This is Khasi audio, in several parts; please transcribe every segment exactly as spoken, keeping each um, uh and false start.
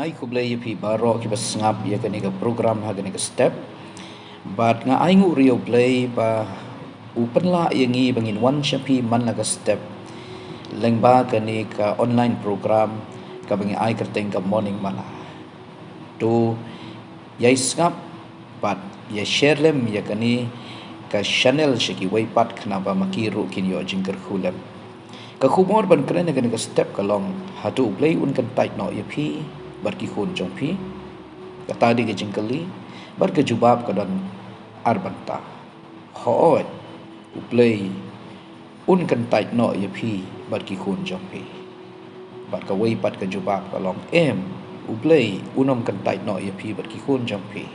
Ai khublei ïa phi baroh kiba sngap ïa kane ka program ha kane ka step. Bad nga ai nguh ïa U Blei ba u pynlah ïa ngi ba ngin wan sha phi man la ka step lyngba kane ka online program kaba ngi ai kyrteng ka Morning Manna. To ïai sngap bad ïai share lem ïa kane ka channel sha kiwei pat khnang ba ma ki ruh kin ïoh jingkyrkhu lem. Ka khubor ban kren ha kane ka step ka long, hato U Blei un kyntait noh ïa phi bad ki khun jong phi? Kata dei ka jingkylli. Bad ka jubab ka don ar bynta. Hooid, U Blei un kyntait noh ïa phi bad ki khun jong phi. Bad kawei pat ka jubab ka long, em, U Blei un ym kyntait noh ïa phi bad ki khun jong phi.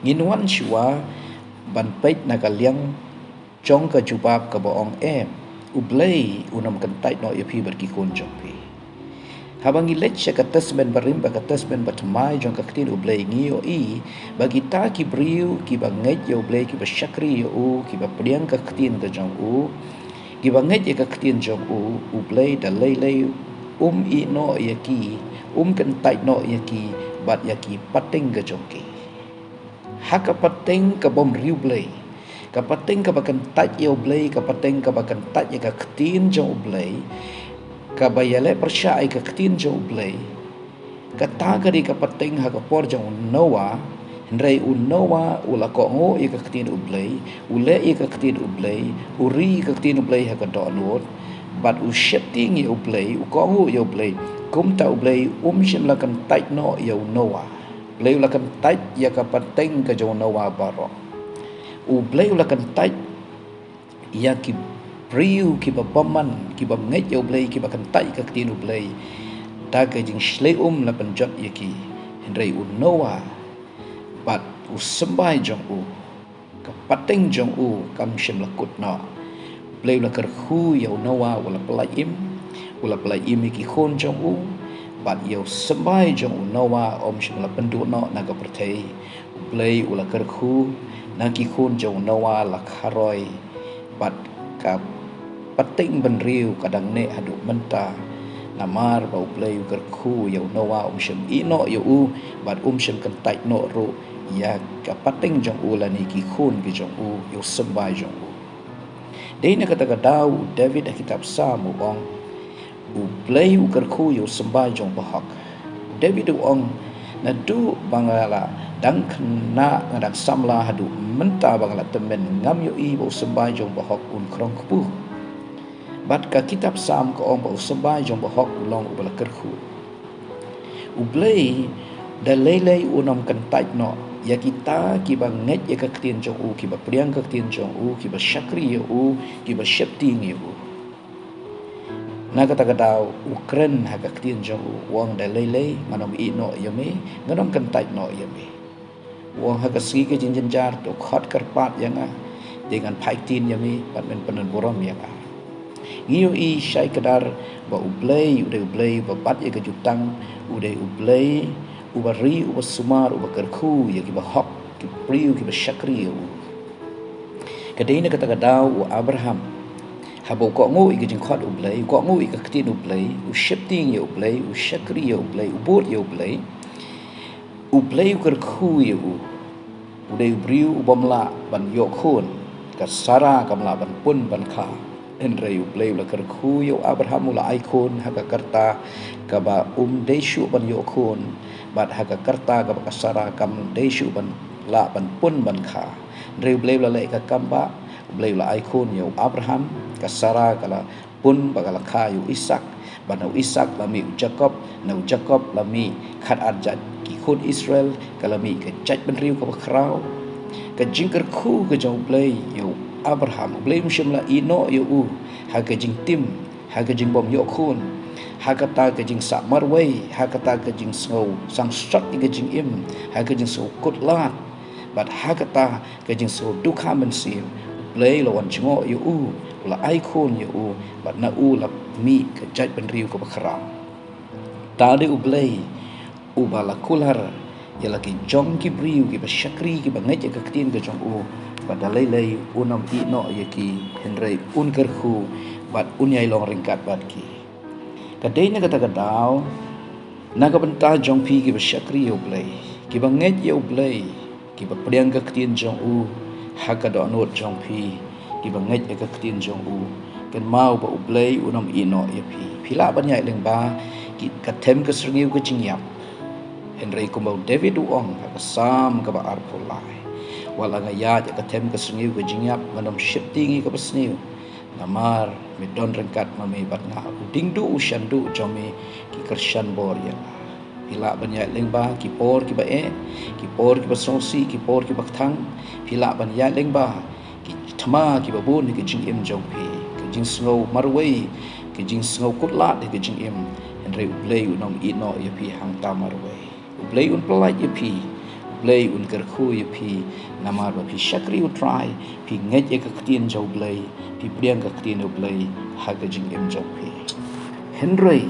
Ngin wan shuwa ban peit na ka liang jong ka jubab kaba ong, em, U Blei un ym kyntait noh ïa phi bad ki khun jong phi. Haba ngi leit sha ka Testament Barim bad ka Testament Bathymmai jong ka Ktien U Blei, ngi ïohi ba kita ki briew kiba ngeit ïa U Blei, kiba shakri ïa u, kiba pdiang ka ktien ka jong u, kiba ngeit ïa ka ktien jong u, U Blei da lei lei um ïeh noh ïa ki, um kyntait noh ïa ki bad ïa ki pateng ka jong ki. Ha ka pateng ka bym riewblei, ka pateng kaba kyntait ïa U Blei, ka pateng kaba kyntait ïa ka ktien jong U Blei, kaba ïaleh pyrshah ïa ka ktien jong U Blei. Kata ka dei ka pateng ha ka por jong u Noah. Hynrei u Noah u la kohnguh ïa ka ktien U Blei, u leh ïa ka ktien U Blei, u ri ïa ka ktien U Blei ha ka dohnud, bad u sheptieng ïa U Blei, u kohnguh ïa U Blei. Kumta U Blei um shym la kyntait noh ïa u Noah. U Blei u la kyntait ïa ka pateng ka jong u Noah baroh. U Blei u la kyntait ïa ki briew kiba bymman, kiba ngeit ïa U Blei, kiba kyntait ïa ka ktien U Blei. Da ka jingshlei um la pynjot ïa ki. Hynrei u Noah bad u symbai jong u, ka pateng jong u kam shym la kut noh. U Blei u la kyrkhu ïa u Noah, u la pyllait im, u la pyllait im ïa ki khun jong u, bad ïa u symbai jong u Noah um shym la pynduh noh na ka pyrthei. U Blei u la kyrkhu na ki khun jong u Noah la kharoi, bad ka pateng bynriew ka dang neh haduh mynta. Namar ba U Blei u kyrkhu ïa u Noah, um shym ïeh noh ïa u, bad um shym kyntait noh ruh ïa ka pateng jong u lane ki khun ki jong u, ïa u symbai jong u. Dei na kata ka daw u David ha kitab Salm u ong, U Blei u kyrkhu ïa u symbai jong u bahok. U David u ong, naduh ba nga la dang khynnah nga dang samla haduh mynta ba nga la tymmen, ngam ïohi ba u symbai jong u bahok un khrong kpu. Bad ka kitab Salm ka ong ba u symbai jong u bahok u long uba la kyrkhu. U Blei da lei lei un ym kyntait noh ïa kita kiba ngeit ïa ka ktien jong u, kiba pdiang ka ktien jong u, kiba shakri ïa u, kiba sheptieng ïa u. Na kata ka daw u kren ha ka ktien jong u, u ong, da lei lei ngan ym ïeh noh ïa me, ngan ym kyntait noh ïa me. U ong, ha ka sngi ka jingjynjar to khot kyrpad ïa nga, te ngan phai ktien ïa me bad men pynburom ïa nga. Ngi ïohi shai kdar ba U Blei u dei U Blei uba bat ïa ka jutang, u dei U Blei uba ri, uba sumar, uba kyrkhu ïa kiba hok, ki briew kiba shakri ïa u. Ka dei na kata ka daw u Abraham, haba u kohnguh ïa ka jingkhot U Blei, u kohnguh ïa ka ktien U Blei, u sheptieng ïa U Blei, u shakri ïa U Blei, u bud ïa U Blei, U Blei u kyrkhu ïa u. U dei u briew u bym lah ban ïoh khun, ka Sara kam lah ban pun ban kha. Hynrei U Blei u la kyrkhu ïa u Abraham, u la ai khun ha ka rta kaba um dei shuh ban ïoh khun, bad ha ka rta kaba ka Sara kam dei shuh ban lah ban pun ban kha. Hynrei U Blei u la leh ka kam ba, U Blei u la ai khun ïa u Abraham, ka Sara ka la pun bad ka la kha ïa u Isaak, bad na u Isaak la mih u Jakob, na u Jakob la mih khatar jait ki khun Israel, ka la mih ka jaitbynriew kaba khraw. Ka jingkyrkhu ka jong U Blei ïa u Abraham, U Blei um shym la ïeh noh ïa u ha ka jingtim, ha ka jingbym ïoh khun, ha kata ka jingsah marwei, ha kata ka jingsngew sangsot ïa ka jingim, ha ka jingsngew kut lad, bad ha kata ka jingsngew dukha mynsiem, U Blei u la wan jngoh ïa u, u la ai khun ïa u, bad na u la mih ka jaitbynriew kaba khraw. Ta dei U Blei uba la kular ïa la ki jong ki briew kiba shakri, kiba ngeit ïa ka ktien ka jong u, bad da lei lei un ym ïeh noh ïa ki, hynrei un kyrkhu bad un ïai long ryngkat bad ki. Ka dei na kata ka daw Na ka bynta jong phi kiba shakri ïa U Blei, kiba ngeit ïa U Blei, kiba pdiang ka ktien jong u ha ka dohnud jong phi, kiba ngeit ïa ka ktien jong u, kynmaw ba U Blei un ym ïehnoh ïa phi. Phi lah ban ïaid lyngba ki, ka them ka syrngiew ka jingïap. Hynrei kumba u David u ong ha ka Salm kaba arphew lai, wat la nga ïaid ha ka them ka syrngiew ka jingïap, ngan ym sheptieng ïa kaba sniew, namar me don ryngkat ma me bad nga. U diengduh u shanduh jong me ki kyrshan bor ïa nga. Phi lah ban ïaid lyngba ki por kiba eh, ki por kiba sngewsih, ki por kiba kthang. Phi lah ban ïaid lyngba ki thma kiba bun ha ka jingim jong phi. Ka jingsngew marwei, ka jingsngew kut lad ha ka jingim. Hynrei U Blei un ym ïehnoh ïa phi hangta marwei. U Blei un pyllait ïa phi. U Blei un kyrkhu ïa phi. Namar ba phi shakri U Trai, phi ngeit ïa ka ktien jong U Blei, phi pdiang ka ktien U Blei ha ka jingim jong phi. Hynrei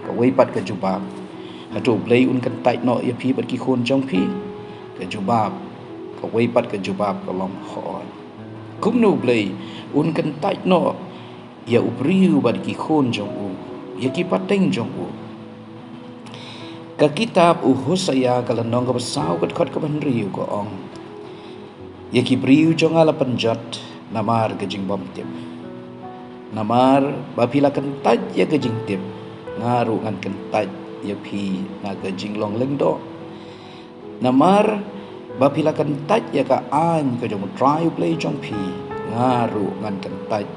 kawei pat ka jubab, hato U Blei un kyntait noh ïa phi bad ki khun jong phi? Ka jubab, kawei pat ka jubab ka long hooid. Kumno U Blei un kyntait noh ïa u briew bad ki khun jong u, ïa ki pateng jong u? Ka kitab u Hosea ka lynnong kaba saw ka dkhot kaba hynriew ka ong, ïa ki briew jong nga la pynjot namar ka jingbymtip. Namar ba phi la kyntait ïa ka jingtip, nga ruh ngan kyntait ïa phi na ka jinglong lyngdoh. Namar ba phi la kyntait ïa ka aiñ ka jong U Trai U Blei jong phi, nga ruh ngan kyntait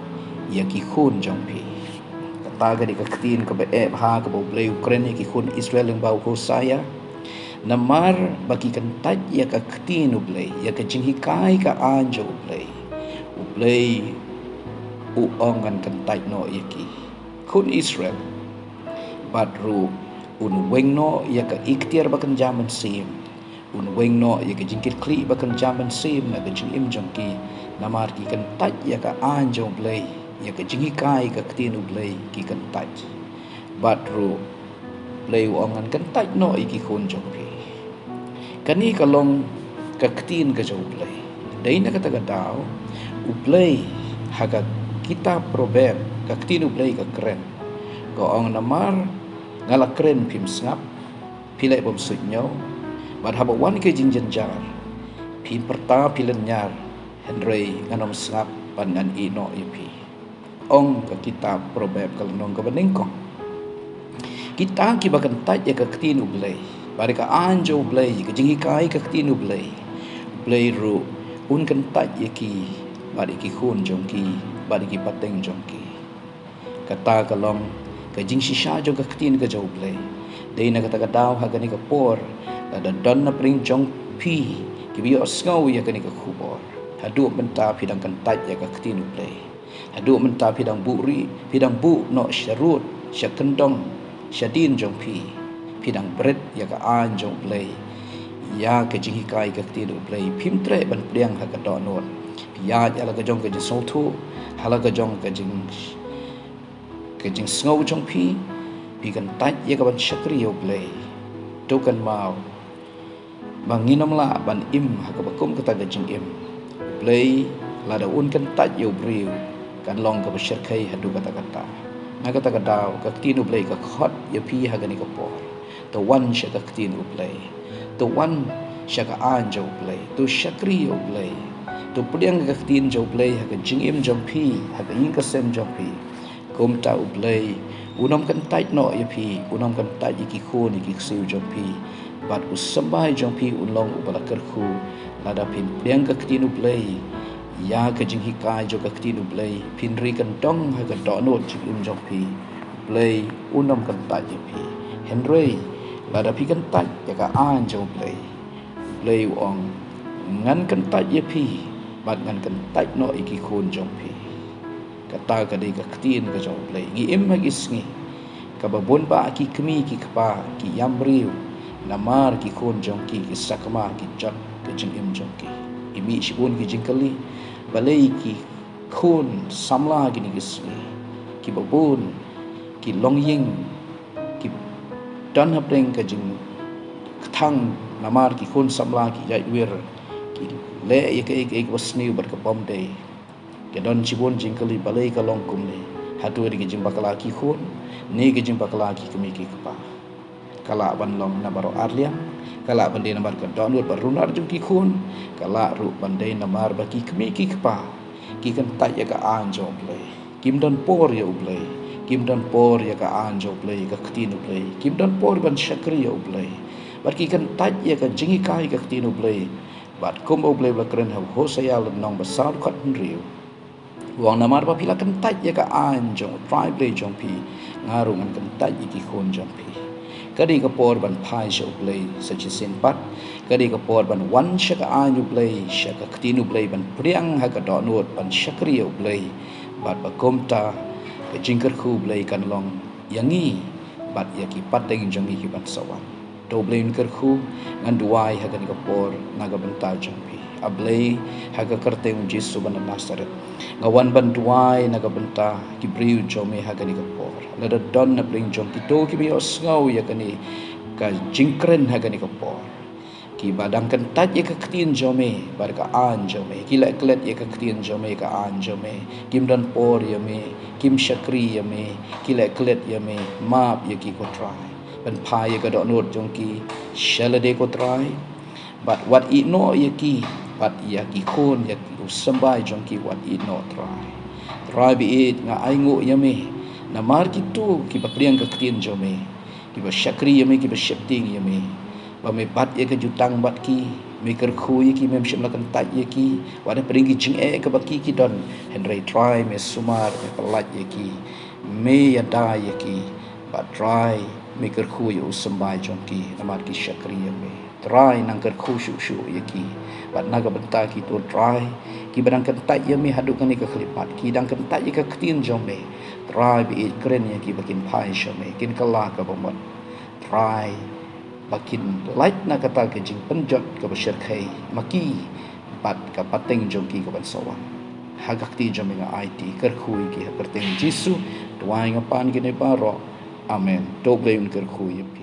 ïa ki khun jong phi. Kata ka dei ka ktien kaba eh bha kaba U Blei u kren ïa ki khun Israel lyngba u Hosea. Namar ba ki kyntait ïa ka ktien U Blei, ïa ka jinghikai ka aiñ jong U Blei, U Blei u ong ngan kyntait noh ïa ki khun Israel. Bad ruh un weng noh ïa ka iktiar ba kynja mynsiem. Un weng noh ïa ka jingkitkhlieh ba kynja mynsiem na ka jingim jong ki. Namar ki kyntait ïa ka aiñ jong U Blei, ïa ka jinghikai ka ktien U Blei ki kyntait. Bad ruh U Blei u ong ngan kyntait noh ïa ki khun jong phi. Kane ka long ka ktien ka jong U Blei. Dei na kata ka daw U Blei ha ka kitab Proverb, ka ktien U Blei ka kren, ka ong, namar nga la kren phim sngap, phi leh bym suidñiew, bad haba wan ka jingjynjar phi pyrta phi lynñiar, hynrei ngan ym sngap bad ngan ïehnoh ïa phi. Ong ka kitab Proverb ka lynnong kaba nyngkong. Kita kiba kyntait ïa ka ktien U Blei, bad ïa ka aiñ jong U Blei, ka jinghikai ka ktien U Blei, U Blei ruh un kyntait ïa ki, bad ïa ki khun jong ki, bad ïa ki pateng jong ki. Kata ka long ka jingshisha jong ka ktien ka jong U Blei. Dei na kata ka daw ha kane ka por, lada don na pdeng jong phi kiba ïohsngew ïa kane ka khubor, haduh mynta phi dang kyntait ïa ka ktien U Blei. Haduh mynta phi dang buhrieh, phi dang buh noh sharud, sha kyndong, shadien jong phi. Phi dang bret ïa ka aiñ jong U Blei, ïa ka jinghikai ka ktien U Blei. Phim treh ban pdiang ha ka dohnud. Phi ïaid ha la ka jong ka jingsngewthuh, ha la ka jong ka jing, ka jingsngew jong phi. Phi kyntait ïa ka ban shakri ïa U Blei. To kynmaw ba ngin ym lah ban im ha kaba kum kata ka jingim. U Blei lada un kyntait ïa u briew, kan long kaba shyrkhei haduh katta katta. Na kata ka daw ka ktien U Blei ka khot ïa phi ha kane ka por. To wan sha ka ktien U Blei. To wan sha ka aiñ jong U Blei. To shakri ïa U Blei. To pdiang ka ktien jong U Blei ha ka jingim jong phi, ha ka ïing ka sem jong phi. Kumta U Blei un ym kyntait noh ïa phi, un ym kyntait ïa ki khun ïa ki ksiew jong phi. Bad u symbai jong phi un long uba la kyrkhu. Lada phin pdiang ka ktien U Blei, ïa ka jinghikai jong ka ktien U Blei, phin ri kyndong ha ka dohnud jingim jong phi, U Blei un ym kyntait ïa phi. Hynrei lada phi kyntait ïa ka aiñ jong U Blei, U Blei u ong, ngan kyntait ïa phi, bad ngan kyntait noh ïa ki khun jong phi. Kata ka dei ka ktien ka jong U Blei. Ngi im ha ki sngi kaba bun bah ki kmie ki kpa ki ïam briew namar ki khun jong ki, ki sakma, ki jot ka jingim jong ki. Ngi mih shibun ki jingkylli, balei ki khun samla kine ki sngi kiba bun ki longïing ki don hapdeng ka jingkthang namar ki khun samla ki ïaid wir, ki leh ïa kaei kaei kaba sniew bad ka bym dei. Ki don shibun jingkylli balei ka long kumne. Hato dei ka jingbakla ki khun, ne ka jingbakla ki kmie ki kpa. Ka lah ban long namar u arliang, ka lah ban dei namar ka dohnud ba runar jong ki khun, ka lah ruh ban dei namar ba ki kmie ki kpa ki kyntait ïa ka aiñ jong U Blei. Kim don por ïa U Blei, kim don por ïa ka aiñ jong U Blei, ka ktien U Blei, kim don por ban shakri ïa U Blei. Bad ki kyntait ïa ka jinghikai ka ktien U Blei. Bad kumba U Blei u la kren ha Hosea lynnong ba saw dkhot hynriew, u ong namar ba phi la kyntait ïa ka aiñ jong U Trai Blei jong phi, nga ruh ngan kyntait ïa ki khun jong phi. Ka dei ka por ban phai sha U Blei sa shisien pat. Ka dei ka por ban wan sha ka aiñ U Blei, sha ka ktien U Blei, ban pdiang ha ka dohnud ban shakri ïa U Blei. Bad ba kumta ka jingkyrkhu U Blei kan long ïa ngi bad ïa ki pateng jong ngi kiban sa wan. To U Blei un kyrkhu, ngan duwai ha kane ka por na ka bynta jong phi. A Blei, ha ka kyrteng U Jisu ba na Nasareth, nga wan ban duwai na ka bynta ki briew jong me ha kane ka por. Lada don na pdeng jong kito kiba ïohsngew ïa kane ka jingkren ha kane ka por, kiba dang kyntait ïa ka ktien jong me bad ka aiñ jong me, ki leh klet ïa ka ktien jong me, ka aiñ jong me, kim don por ïa me, kim shakri ïa me, ki leh klet ïa me, map ïa ki ko Trai. Pynphai ïa ka dohnud jong ki sha lade ko Trai. Bad wat ïehnoh ïa ki, bad ïa ki khun, ïa ki u symbai jong ki, wat ïehnoh Trai. Trai baieit, nga ainguh ïa me namar kito kiba pdiang ka ktien jong me, kiba shakri ïa me, kiba sheptieng ïa me. Ba me bat ïa ka jutang bad ki, me kyrkhu ïa ki, mem shym la kyntait ïa ki, wat hapdeng ki jingeh kaba ki ki don. Hynrei Trai me sumar, me pyllait ïa ki, me ïada ïa ki. Bad Trai, me kyrkhu ïa u symbai jong ki namar ki shakri ïa me. Trai nang kyrkhu shuh shuh ïa ki. Bad na ka bynta kito Trai kiba dang kyntait ïa me haduh kane ka khyllipmat, ki dang kyntait ïa ka ktien jong me, Trai baieit, kren ïa ki ba kin phai sha me, kin kylla kaba mut. Trai ba kin lait na kata ka jingpynjot kaba shyrkhei ma ki bad ka pateng jong ki kaban sa wan. Ha ka kti jong me nga aiti, kyrkhu ïa ki ha ka kyrteng Jisu. Duwai nga pan kine baroh. Amen. To U Blei un kyrkhu ïa phi.